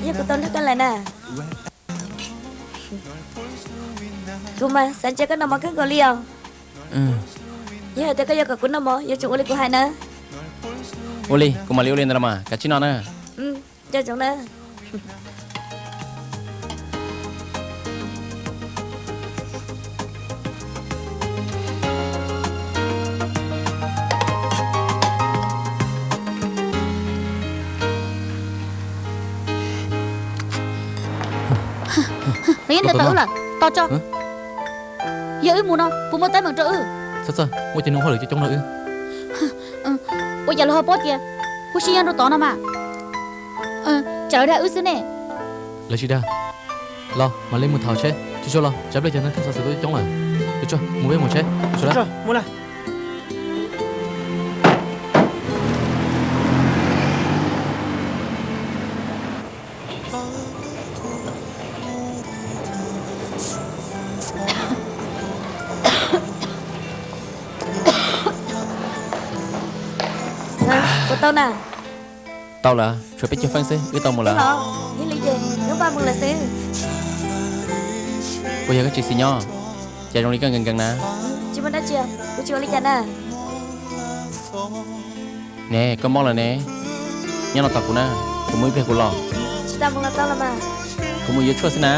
Yog kuv tau nrog koj lawm na. Kuv mas xav ntsia koj noj mov kawg nkaus li os. Yog hais tias koj yuav kom kuv noj mov, yuav tsum ua li kuv hais na. Ua li, kuv mam li ua li ntawd los mas, kav tsij noj na. Nco ntsoov na. Lawv yeej ntawd tau wb lawm, tos tso. Yog wb mus no puas muaj teeb meem rau wb? Txhob txhawj, muaj cov neeg hauj lwm coob coob nrog wb. Ua cas lawv ho paub tias huv si yog nraum tod no mas? Tsam lawv dag wb xwb ne. Lawv tsis dag. Los mam li mus tham seb, tsis tsuag los tsam pliag cov neeg thiaj xov xwm tuaj coob lawm. Mus peb mus seb. Puas tau na? Tau lawm, tshuav peb caug feeb xwb wb tau mus lawm. Yog li ces nyob npaj mus lawm xwb. Puas yog koj tsis xis nyob? Cas zoo li koj nkees nkees na? Tsis muaj dab tsi, kuv tsis ua li cas na. Ne, koj mob lawm ne. Nyob no tos kuv na, kuv mus ib pliag kuv los. Tsis tas mus los tau los mas. Kuv mus yuav tshuaj xwb na.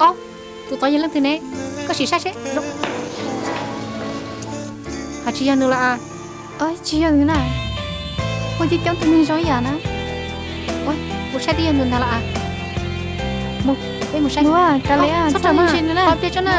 Ob, tus tod yog leej twg ne? Koj sim saib seb. Ho tsis yog nws los as? Tsis yog nws na. Ua coob coob tus neeg zoo ib yam na. Ua, kuv saib twb yog nws ntag los as. Mus, peb mus saib. Kav liam, txhob raws mus, ntsia nws na. Pliag tso na.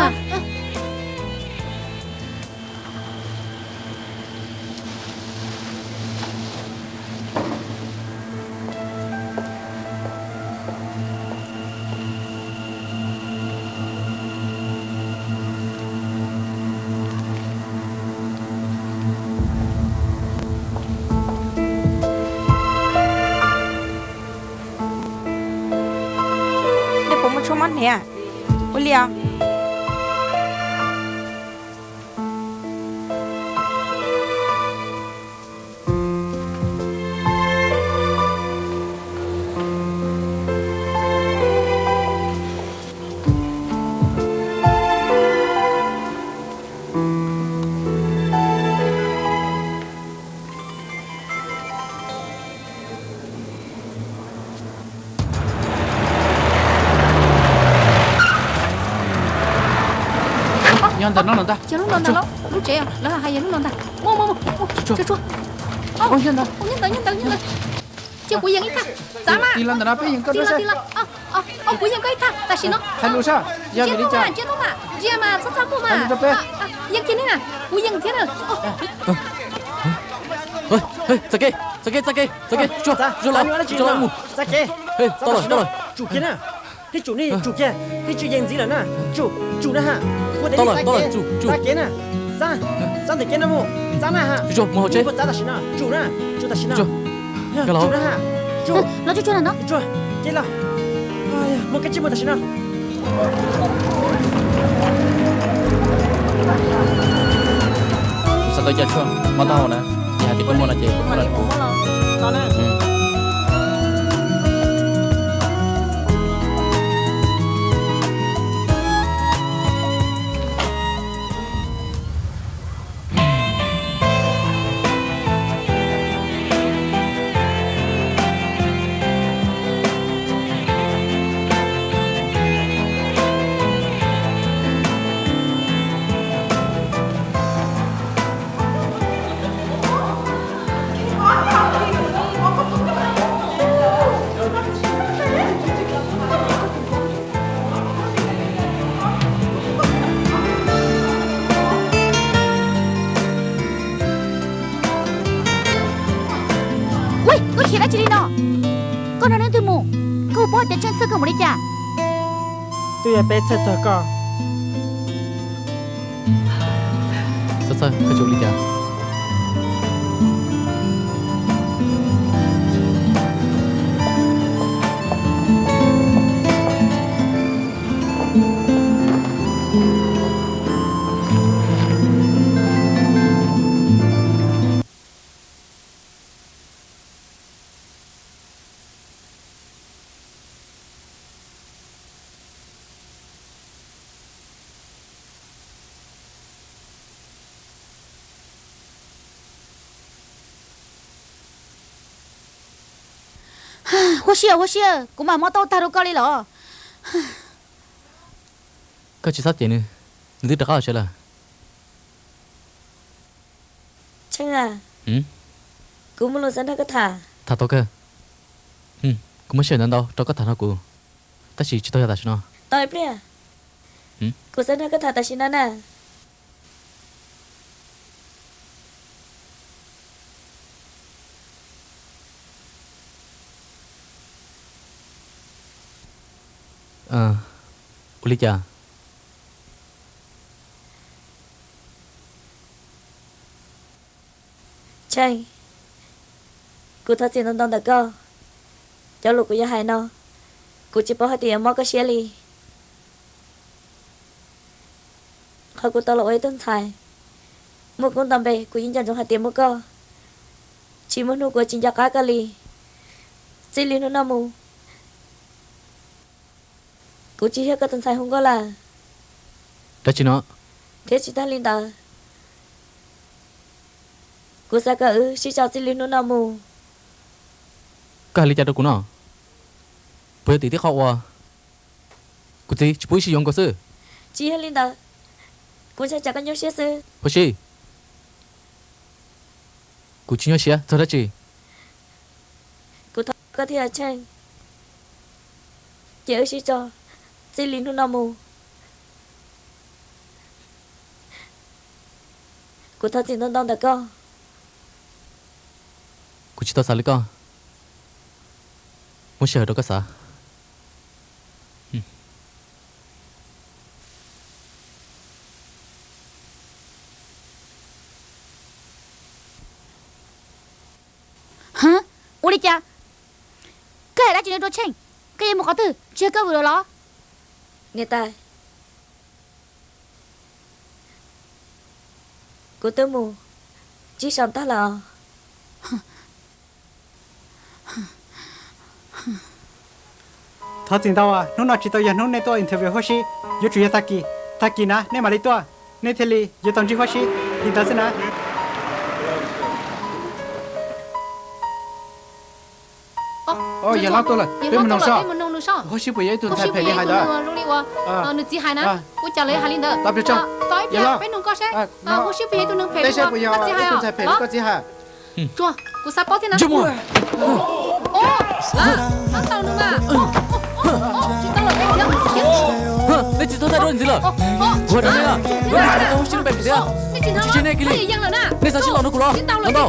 Nej puas muaj tshuaj mob hniav? Ua li os. Nyob ntawm no los ntag. Yog lub no ntag, lub tsev lawv hais yog lub no ntag. Mus mus mus, tsuag tsuag. Nyob ntawd nyob ntawd nyob ntawd. Cia kuv yees ib thaj, txav mas. Tis los ntawm no peb yees koj tis los tis los. Kuv yees koj ib thaj tam sim no. Hais lus saib, yog vim li cas? Ntsia tau mas, ntsia mas txhob txaj muag mas. Yees kiag ne, kuv yees thiab na. Txoj kev, txoj kev, txoj kev, tsuag, tsuag los, tsuag los mus. Txoj kev, tau lawm, tau lawm. Tsum kiag na. Nej tsum, nej tsum kiag, nej tsis yees ntxiv lawm na. Tsum, tsum na ha. Tau lawm, tau lawm, tsum, tsum. Txab kev na. Txab, txab ntawm kev no mus. Txab na ha. Tsuag, mus hauv tsev. Txab tam sim no, tsum na, tsum tam sim no. Tsum na ha. Tsum. Los tsuag tsuag na no. Tsum, kev los. Muaj kev tsis muaj tam sim no. Kuv xav tau cov tshuaj mob taub hau na, yog hais tias koj muaj no ces koj muab los rau kuv. Ua, koj khiav dab tsi li no? Koj nrog leej twg mus? Koj paub tias Tsheej Txhawj kawg npaum li cas? Twb yog peb txhawj txog koj. Txhawj txhawj koj tsis ua li cas. Huab Sib, Huab Sib, kuv mam mob taub hau tag rau koj li los. Koj tsis txhob cem nws, nws twb rov qab los tsev lawm. Tsheej a, kuv muaj lus xav nrog koj tham. Tham tau kawg. Kuv muaj sij hawm ntau ntau rau koj tham nrog kuv, tab sis tsis tau yog tam sim no. Tos ib pliag, kuv xav nrog koj tham tam sim no na. Ua li cas? Tsheej, kuv thov txim ntau ntau ntawm koj. Cov lus kuv yuav hais no, kuv tsis paub hais tias yuav mob koj siab li. Qhov kuv tau los ua ib tug ntxhais muaj koob nto npe, kuv yeej nco ntsoov hais tias muaj koj, tsis muaj hnub kuv tsis nco qab koj li. Txij li hnub no mus, kuv tsis yog koj tus ntxhais hu nkauj lawm. Dab tsi no? Thiab tsis tag li ntawd, kuv xav kom wb sib tso txij li hnub no mus. Koj hais li cas rau kuv no? Puas yog tim tib qho uas kuv txiv tsis pub wb sib yuav nkaus xwb? Tsis yog li ntawd, kuv ntshai tsam koj nyuaj siab xwb. Huab Sib, kuv tsis nyuaj siab txog dab tsi. Kuv thov koj thiab Tsheej, cia wb sib tso txij li hnub no mus. Kuv thov txim ntau ntau ntawm koj. Kuv tsis tau xav li koj. Muab sij hawm rau koj xav. Ua li cas? Koj hais dab tsi no rau Tsheej? Koj yuav mus qhov twg? Tsis yog koj vwm lawm los? Niam tais, kuv twb mus ntsib Sam tag lawm os. Thov txim ntau, hnub no tsis tau yog hnub nej tuaj interview Huab Sib, yuav tsum yog tag kis, tag kis na nej mam li tuaj, nej thiaj li yuav tau ntsib Huab Sib li ntawd xwb na. Yawg hlob tuaj lawm, peb mus noog seb Huab Sib puas yog ib tug ntxhais phem li hais ntawd. Nws txiv hais na, ua cas lawv hais li ntawd? Tos ib pliag, peb noog koj seb Huab Sib puas yog ib tug neeg phem li koj txiv hais. Tsuag, kuv xav paub thiab na. Tsuag, tau nws mas. Tsis tau lawm, nej tsis txhob thaij duab ntxiv lawm. Kuv hais rau nej, nej tsis txhob Huab Sib lub npe phem thiab. Tsis tseg nej kiag li. Nej xav sib los nrog kuv los? Los ntau.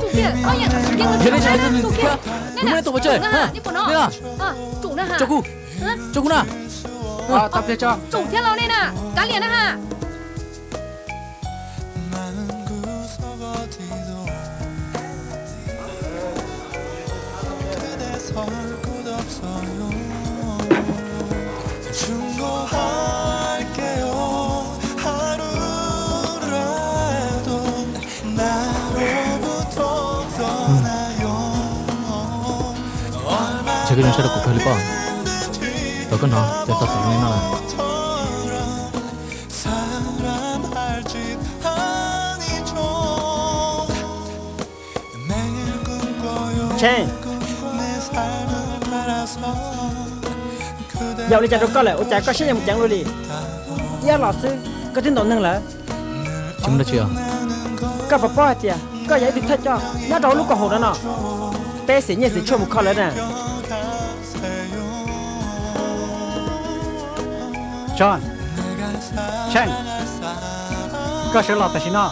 Yog nej tsis hais txog nws ntxiv thiab, kuv muab nej tua pov tseg. Nej na, tso kuv, tso kuv na. Tso thiab los nej na, kav liam na ha. Ntshe koj zoo siab rau kuv kawg li pob. Tau koj hnov cov xov xwm zoo li no lawm. Tsheej, yog ua li cas rau koj lawm ua cas koj siab yeej mus ceev luaj li? Ib ob los xwb koj twb ntaus neeg lawm. Tsis muaj dab tsi os. Koj puas paub hais tias koj yog ib tug thawj coj nyob rau hauv lub koom haum no no? Peb xeem nyiaj xeem tshuaj mus kho lawm na. John, Tsheej, koj sawv los tam sim no.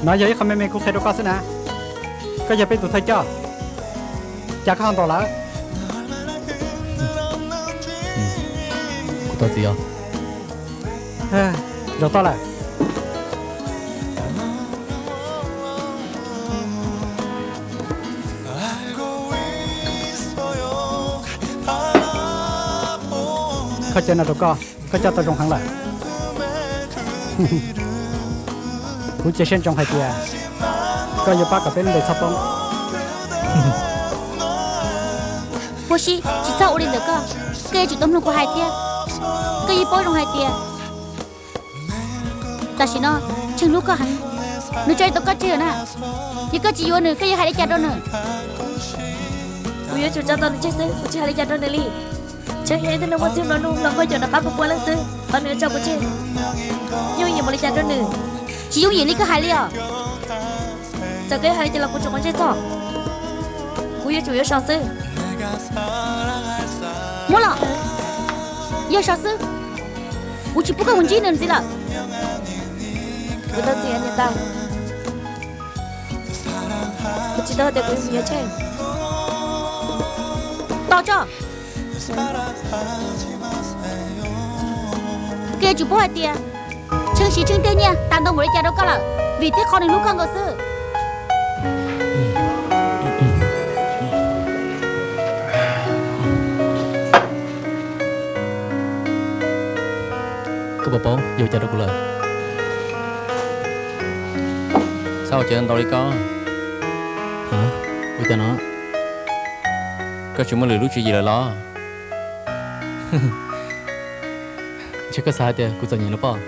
No yog ib qho me me kuv qhia rau koj xwb na. Koj yog peb tus thawj coj, cas koj ho ntaus lawm? Kuv thov txim os. Zaum toj lawm. Koj cov no rau koj, koj coj tau zoo heev lawm. Kuv cia siab ntsoov hais tias koj yuav pab kom peb lub npe txhob poob. Huab Sib, tsis txhob ua li ntawm koj, koj yuav tsum tau mloog kuv hais thiab. Koj yeej paub zoo hais tias tam sim no Tsheej hlub koj heev, nws tso tau koj tseg lawm na. Yog koj tsis yuav nws, koj yuav hais li cas rau nws? Kuv yuav tsum tso tau nws tseg xwb, kuv tsis hais li cas rau nws li. Tsheej yog ib tug neeg muaj txiag nplua nuj, hluas nkauj caum nram qab puas puas leej xwb, qhov nws yuav tso kuv tseg, yooj yim npaum li cas rau nws? Tsis yooj yim li koj hais li os. Txawm koj yuav hais li cas los kuv tsis quav ntsej txog, kuv yuav tsum yuav Soo xwb. Muab los, yog Soo xwb, kuv tsis pub koj mus ntsib nws ntxiv lawm. Kuv thov txim niam tais, kuv tsis tau hais tias kuv yuav mus yuav Tsheej. Tos tso, koj yuav tsum paub hais tias Tsheej siv Tsheej tej nyiaj tas ntau npaum li cas rau koj lawm, vim thiab qhov nws hlub koj nkaus xwb. Koj puas paub yog ua cas rau kuv lawm? Txhob ua cas ntau li koj. Ua cas no? Koj tsis muaj lwm lub tswv yim lawm los? Ntshe koj xav hais tias kuv txom nyem no pob.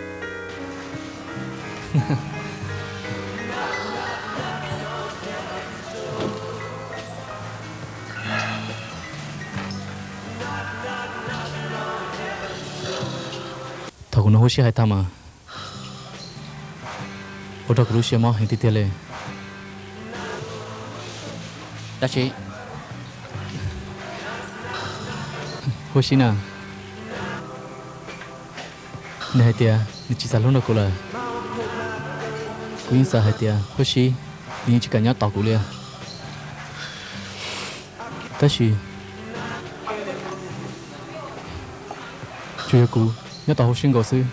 Thaum kuv hnov Huab Sib hais tag mas ua rau kuv lub siab mob heev tiag tiag li. Dab tsi? Huab Sib na, nws hais tias nws tsis xav hlub nrog kuv lawm. Kuv yeej xav hais tias Huab Sib nws yeej tsis kam nyob tos kuv li. Tab sis tsuas yog kuv nyob tos Huab Sib nkaus xwb.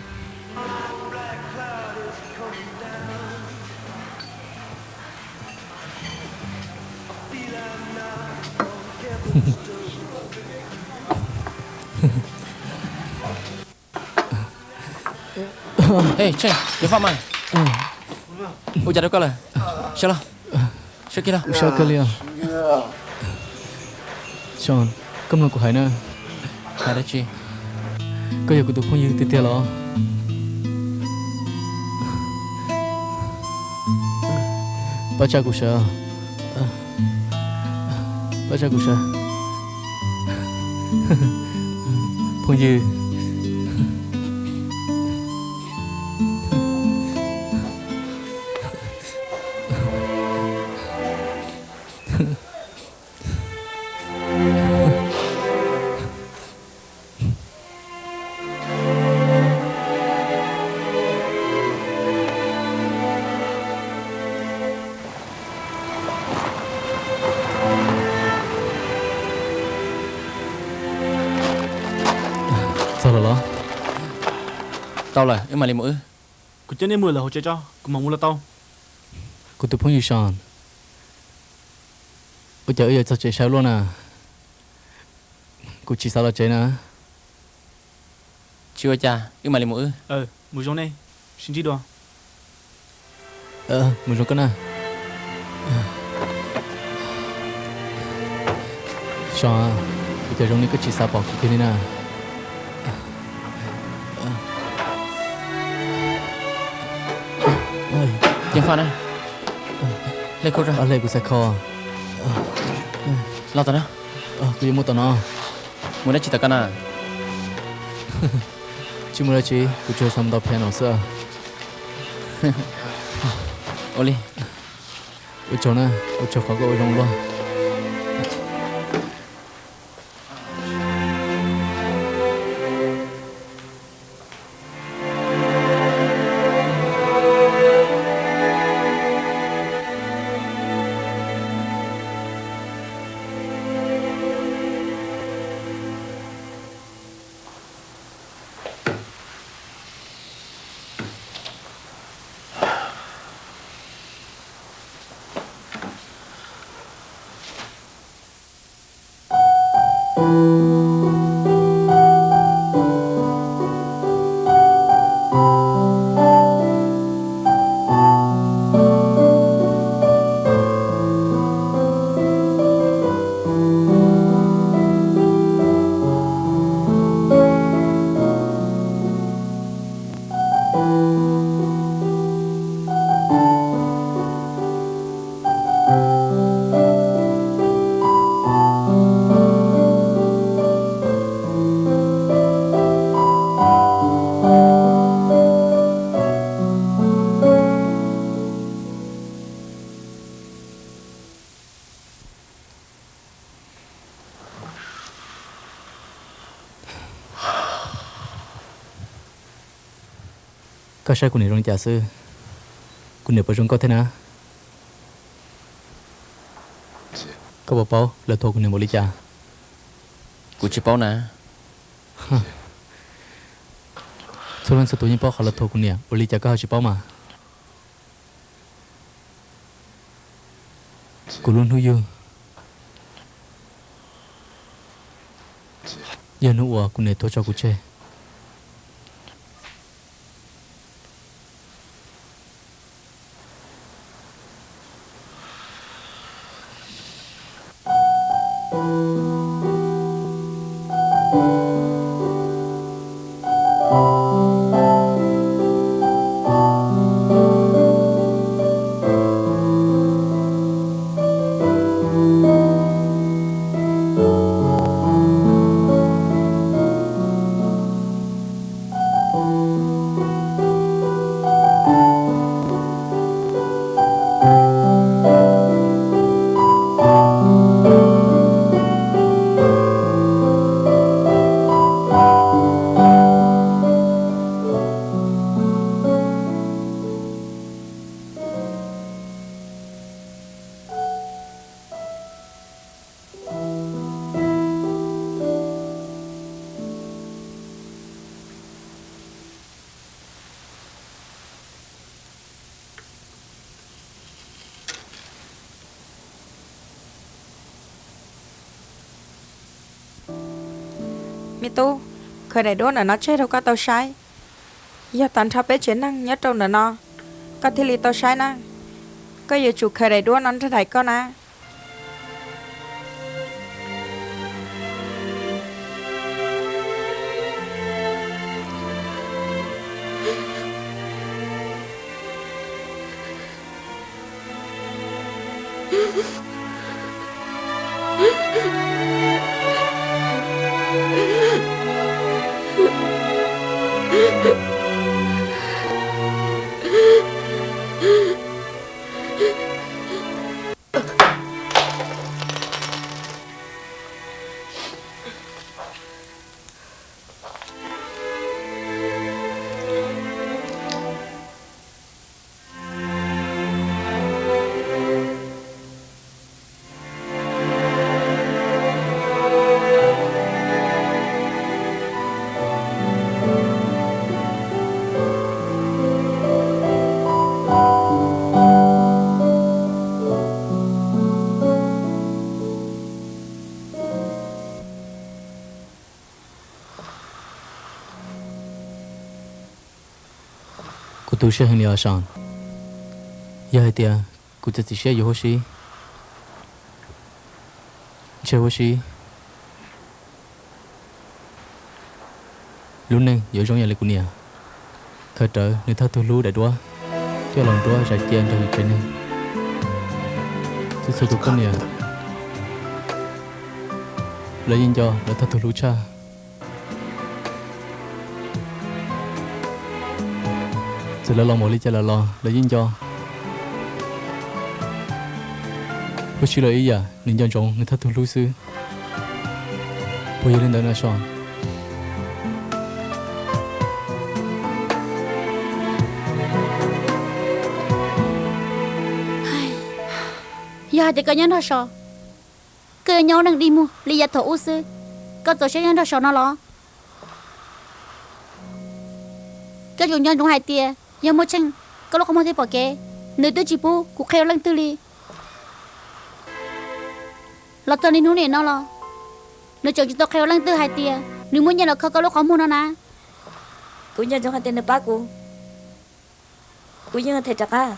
Hej, Tsheej, yuav faj mas. Ua cas rau koj lawm? Sawv los, sawv kiag los. Kuv sawv kawg li os. Sean, koj mloog kuv hais na. Hais dab tsi? Koj yog kuv tus phooj ywg tiag tiag los? Pab tsa kuv sawv. Pab tsa kuv sawv. Phooj ywg. Txog lawm los? Tau lawm, wb mam li mus wb. Kuv coj nej mus lawm hauv tsev tso, kuv mam mus los tau. Kuv tus phooj ywg Sean, ua cas wb yuav txog tsev sawv luaj na? Kuv tsis xav los tsev na. Tsis ua cas, wb mam li mus wb. Mus zoo nej, sib ntsib dua. Mus zoo koj na. Sean, ua cas zoo li koj tsis xav pom kuv kiag li na? Ceev faj na. Hle kuv xav kho. Los tom no. Kuv yuav mus tom no. Mus dab tsi tom ko na? Tsis mus dab tsi, kuv tsuas xav mus ntaus piano xwb. Ua li. Ua tsaug na, ua tsaug qhov koj ua zoo luaj. Koj saib kuv niam zoo li cas xwb, kuv niam puas zoo nkauj thiab na? Koj puas paub lawv thuam kuv niam npaum li cas? Kuv tsis paub na. Txhua leej txhua tus yeej paub qhov lawv thuam kuv niam, ua li cas koj ho tsis paub mas? Kuv lub hnub yug yog hnub uas kuv niam tuag tso kuv tseg. Me tub, khaws daim duab ntawm no tseg rau koj tau saib. Yog tag nrho peb tsev neeg nyob rau ntawm no, koj thiaj li tau saib na. Koj yuav tsum khaws daim duab no nrog daim koj na. Kuv tu siab heev li os Seem. Yog hais tias kuv txiav txim siab yuav huab si, ntshe huab si lub neej yuav zoo yam li kuv niam, khaws rawv nws thawj tug hlub daim duab coj los nruab zais cia nrog yus tsev neeg. Txhua txhua tus poj niam, lawv yeej nco lawv thawj tug hlub tshaj. Txawm lawv los npaum li cas los los lawv yeej nco. Huab si los ib yam, nws nco ntsoov nws thawj tug hlub xwb. Puas yog li ntawd no Seem? Yog hais tias koj nyob nrog Seem, koj yuav nyob ua neej dig muag li yav thaum ub xwb. Koj txaus siab nyob nrog Seem no los? Koj tsuas nco ntsoov hais tias yog muaj Tsheej koj lub qhov muag thiaj pom kev, nws twb tsis pub kuv qhia rau leej twg li. Los txog niaj hnub niam no los nws tseem tsis tau qhia rau leej twg hais tias nws muaj nyiaj los kho koj lub qhov muag no na. Kuv nco ntsoov hais tias nws pab kuv, kuv yeej them rov qab.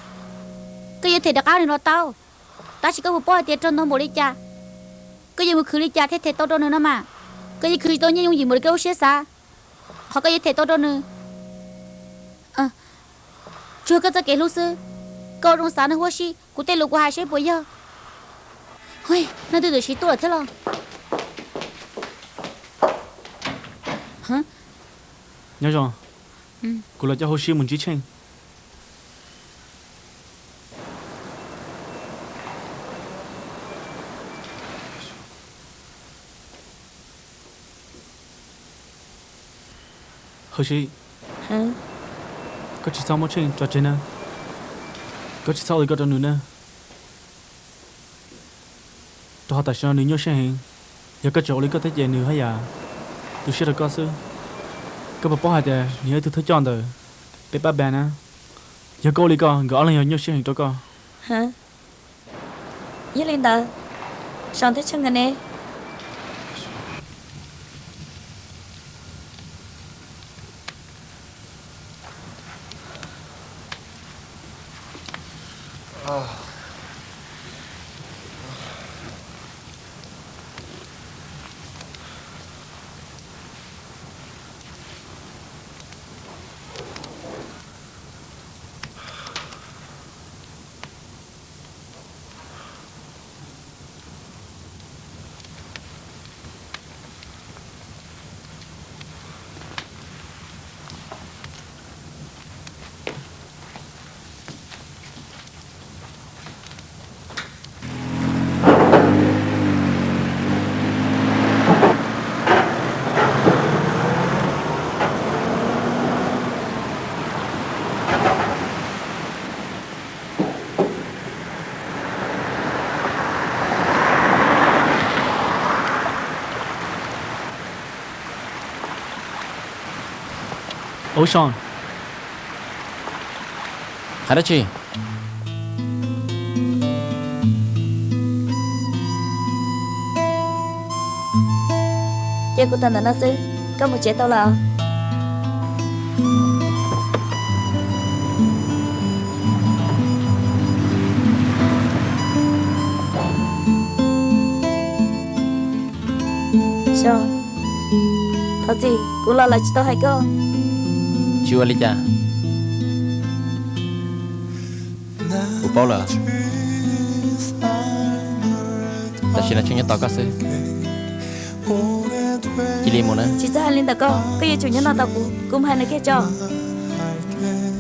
Koj yuav them rov qab nws los tau, tab sis koj puas paub hais tias raug ntau npaum li cas, koj yuav mus khwv li cas thiaj them tau rau nws no mas? Koj yeej khwv tsis tau nyiaj yooj yim npaum li koj lub siab xav. Qhov koj yuav them tau rau nws, tsuas yog koj txoj kev hlub xwb. Koj ua zoo xav nawb huab si, kuv tej lus kuv hais seb puas yog. Leej twg twb siv tuaj lawm thiab los? Nyob zoo, kuv los coj huab si mus ntsib Tsheej. Huab si, Koj tsis txhob muab Tsheej tso tseg na. Koj tsis txhob ua li ko rau nws na. Rau qhov tam sim no nws nyuaj siab heev. Yog koj tseem ua li ko thiab ces nws haj yam tu siab rau koj xwb. Koj puas paub hais tias nws yog ib tug thawj coj ntawm peb pab band na? Yog koj ua li ko nkawd ob leeg yog nyuaj siab heev rau koj. Yog li ntawd, Soos thiab Tsheej nkawd ne? Ub Soos, hais dab tsi? Cia kuv tawm ntawm no xwb, koj mus tsev tau lawm. Thov txim, kuv los lawm tsis tau hais koj. Tsis ua li cas. Kuv paub lawm. Tam sim no Tsheej nyob tos koj xwb. Cia li mus na. Tsis txhob hais li ntawd koj, koj yuav tsum nyob no tos kuv, kuv mus hais nws kiag tso.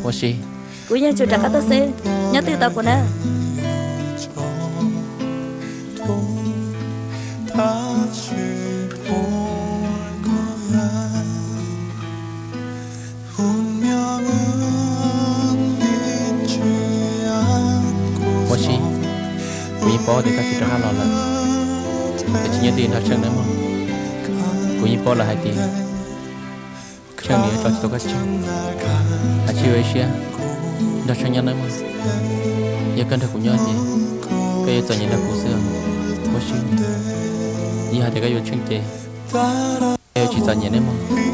Ua si. Kuv yeej tsum rov qab tuaj xwb, nyob twj tos kuv na. Ua si, kuv yeej paub tias koj tsis rov qab los lawm, koj tsis nyob twj ywm nrog Tsheej nawb mog. Kuv yeej paub lawm hais tias Tsheej nws yuav tso tsis tau koj tseg, hais tsis ua ib siab, nrog Tsheej nyob nawb mog. Yog koj nrog kuv nyob ces koj yuav txom nyem nrog kuv xwb. Ua si, yog hais tias koj yuav Tsheej ces koj yuav tsis txom nyem nawb mog.